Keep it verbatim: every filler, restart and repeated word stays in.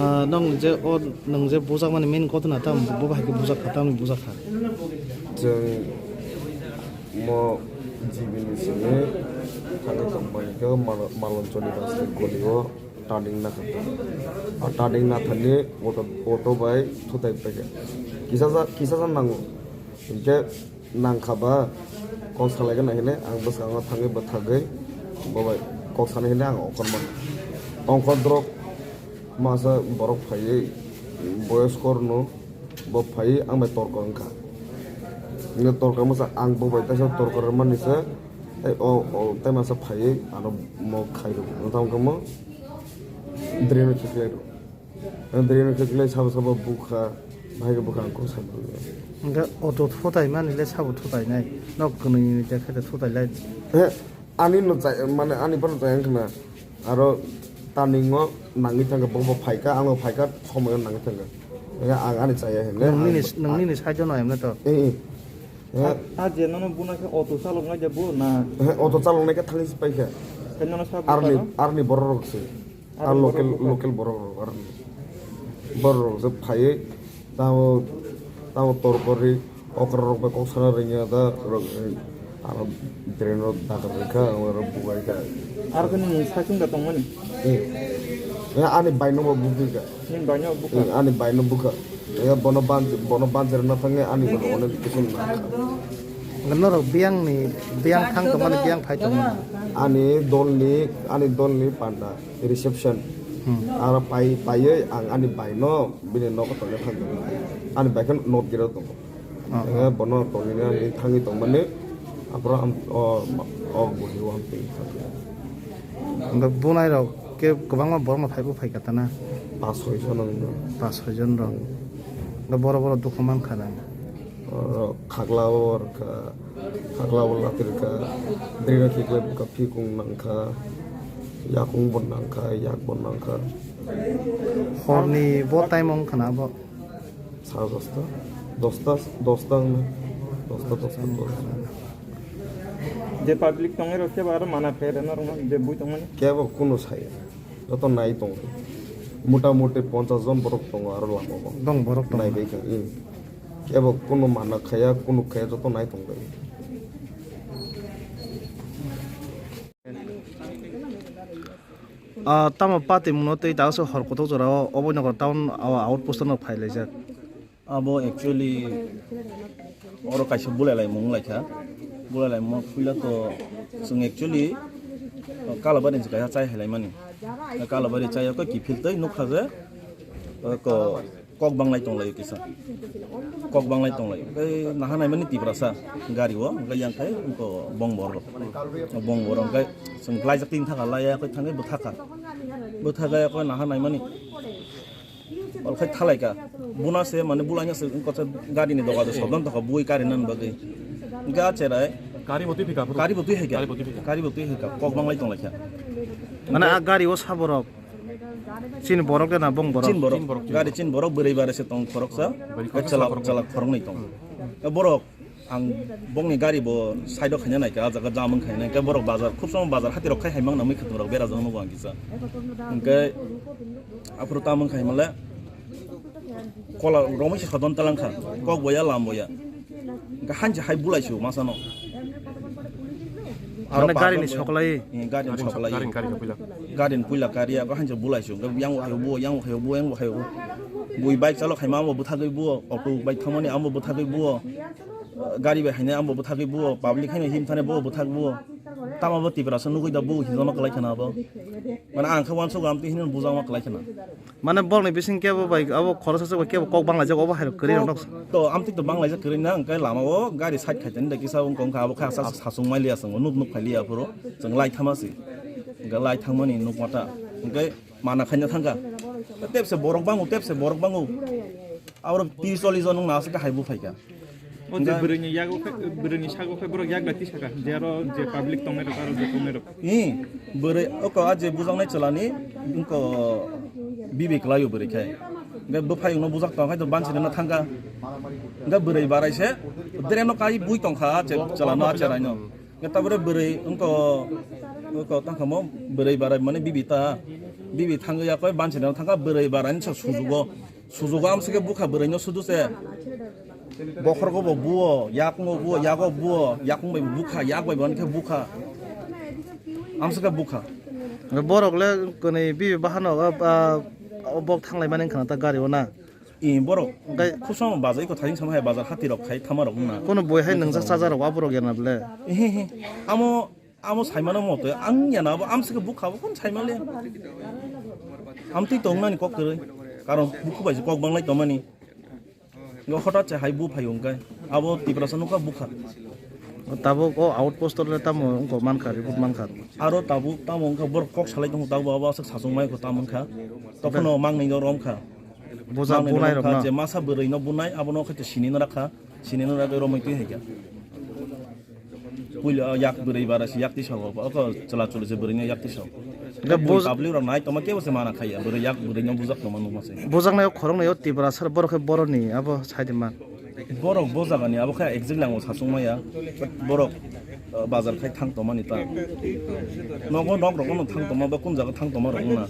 Ah, nong je o, nong je bujakmani main ghotona tam, bo hai khe bujak kha, tamni bujak kha. Chwng mo G B ni simi thangwi tongmani khe Mal-, Maloncholi bus ni goli o turning nakha. A turning nathani auto, auto bai thutai paikha. Kisa ja, kisa ja nango. Hinkhe nangkha ba kok salaikhe nai hwnwi ang bwskango thangwi bwthagwi bo bai kok sanai hwnwi ang ongkhorma. Ongkhor drop masa borok phaiwi boyoskor no bo phaiwi ang bai torkor wngkha. Hwnwi torkor masa ang bo bai taisa torkor rwmani se tei o, o tei masa phaiwi ano mo khairok wngkha wngkha mo drain o khiklai rw. Ang drain khe klai sabo sabo bukha, bahai khe bukha ang kok sai manliya. Hingke auto thutai mani le sabo thutai nai, nok kwnwi ni khe khe thutai lai. He, ani no chai, mane ani phano chai wngkha na. Aro turning o nangwi thangkha, bo bo phaikha, ang bo phaikha, somoi o nangwi thangkha. Hingke ang ani chaya hwnle, Nang ang nini, bo, nang nini side o no emne to. Eh, eh. He. Ta, ta je nono buna khe auto chalok nai de bo na? He, auto chalok nai khe thangwi se paikha. Khe nono sabo Arni, para? Arni borok rok se. Ar Arni local, borok rok. Local borok rok, arni. Borok rok se phaiwi tamo, tamo torkori okra rok bai kok sana ringya da rok, eh, aro drain rok dakar rikha, aro bugai kha. Aro khe nini saichung da tongmani? Eh. Eh, ani bai no bo bugui kha. Nini bai no bukha? Eh, ani bai no bukha. Eh, bono banj-, bono banjir na thangya ani bono onek kisu na kha. Norok biyang ni, biyang thang tongmani, biyang phai tongmani? Ani dol ni, ani dol ni panda. Reception. Hmm. Aro pai, paiwi ang ani bai no bini nogo tongna thang tongo. Ani bai khe not gate o tongo. Ah, ah. Bono tongwi thangwi tongmani aphuru ang o, o buhi o hampui thangkha. Hingke bunai rok khe kwbangma borok no phaibo phaikha tana? Pas soi jon wngkha. Pas soi jon rok. Hingke borok borok dukhu mankha na? Oro khakla o rwkha, khakla o latirwkha, drino khiklai bwkha phikung nangkha, yakung bo nangkha, yak bo nangkha. Horni bo time wngkha na abo? Sa dosta, dosta, dosta wngkha, dosta, dosta, dosta. Je public tongwi rok kebo aro mana khe rwna rwna je bui tongmani? Kebo kunu saya. Joto nai tongo. Mota moti ponchas jon borok tongo aro lama o. Dong borok tongo. Nai bai kha, hmm. Kebo kunu mana khaya, kunu khaya, joto nai tongo. Ah, tamo pati mungno tei ta se hor kotor jora o Abhainagar town, ah, outpost no phai laijak. Abo actually oro kaisa bulai laimung wnglaikha. Bulai laimung puila to chwng actually Kalabari ni kaisa chai hai laimani. Kalabari chai o khe kiphil tei nukha je, o ko-, kok banglai tonglaio kisa. Kok banglai tonglaio. Tei naha naimani Tiprasa gari o, hwnkhe yang khe wngkha Bongbor rok. Bongbor rok hwnkhe chwng laijak tin thaka laiya khe thangwi bwthakha. Bwthakha khe naha naimani. Oro khai thalaikha. Buna se mane bulaina se wngkha se gari ni doga do sobdan tokha bui kari nan bagwi. Hingke a cherai. Kari bo twi phika phuru. Kari bo twi haikha. Kari bo twi phika. Kari bo twi haikha. Kok banglai tonglaikha. Mane a gari o sa borok. Chini borok de na bong borok? Chin borok. Chin borok, chin Gari borok. Chin borok bwrwi bare se tong khoroksa. Bwrwi Chalak, khoroksa. Chalak khoroknwi tong. Hmm. Borok Ang bongni gari bo side o khaina naikha, ah jaga jam wng khaina naikha, borok bazar, khub somo bazar hati rok khai hai mangna mui khwtwng rok bera jagano bo ang kisa. Hwnkhe aphuru tamo wng khaimale kola romwi se hodon talangkha, kok boya lam boya. Hwnkhe hansi hai bulai su masano. Aro Mane gari ni bazar boya. Soklai? Eh, gari ni Gari ni soklai. Gari ni, gari ni puila. Gari ni puila kari ya, hansi bulai su. Hwnkhe yang bo hayo bo, yang bo hayo bo, yang bo hayo bo. Bui bike chalo khaima amo bwthagwi bo, auto bike thangmani amo bwthagwi bo. Gari bai hainai amo bwthagwi buo, public haino him thani buo bwthak buo. Tamo bo Tiprasa nugui da buo himjakma kwlai kheno abo. Mane ang khe uansukgo amtwi hino bujakma kwlai kheno. Mane borokni bising kebo bai abo khoroksa se bai kebo kok banglaijak obo hai kwrwi rok nok. To amtwi to banglaijak kwrwi na hwnkhe lama o gari side khaitani da kisa wngkha wngkha abo khe asa sasung mailiya chwng nuk nuk phailiya aphuru chwng lai thama se. Hwnkhe lai thangmani nukma ta. Hwnkhe Mana khaina thangkha. Tepse borok bango, tepse borok bango. Aro tris chollish jon wngna aswk hai buphaikha. O je bwrwini yago khe, bwrwini sago khe borok yak bai tisaka, je aro je public tongnai rok, aro je tongnai rok. I, bwrwi oko a je bujaknai chwlani wngko bibi kwlaio bwrwi khe. Hwnkhe bwphai wngno bujak tong khe to banchini no thangkha. Hwnkhe bwrwi barai se, dereno kai bui tongkha a che chwlano a cheraino. Hwnkhe tabore bwrwi wngko, wngko tangkhamo bwrwi barai mani bibi ta. Bibi thangwi yakoi banchini no thangkha bwrwi barai ni se sujugo. Sujugo amsike bukha bwrwino sudu se. Bokhorgo bo buo, yakung bo buo, yago buo, yakung bai bukha, yak bai bo khe bukha. Amsike bukha. Borok le kwnwi bibi bahano, ah, o bok thanglai mani khana ta gari o na. I borok khusam bazai ko tharing sama hai bazar hati rok khai thama rok na. Kono boi hai nungsa chaja rok aborok yana ble. Ehe he. Amo Amo saimano mote ang yana abo amsike bukha bo kon saimale. Amtwi tongnani kok kwrwi. Karon bukhu bai kok banglai tongmani. Ngo hotat se hai bu phaio hwnkhe. Abo Tiprasa nukha bukha. Tabuk o outpost le tamo wngkok mankha, report mankha. Aro tabuk tamo wngkha borok kok salai tongo tabuk abo aswk sachung mai kho tamo wngkha. Tokhono mangnwi no romkha. Bujak bunai rok no. Je masa bwrwi no bunai abono khaito sini no rakha. Sini no rakha romwi twi haikha. Puila yak bwrwi bara se yak tisa o, oko chwla chwli se bwrwi no yak tisa o. Public rok nai toma kebo se mana khaiya, bwrwi yak bwrwi no bujak toma nukma se. Bujak nai o khorok nai o Tiprasa borok khe boroni abo saidi man. Borok bo jaga ni abo khe exit lango sachung maya. Borok bazar khai thang toma ni ta. Nogo nok rok no thang toma ba kun jaga thang toma rok na.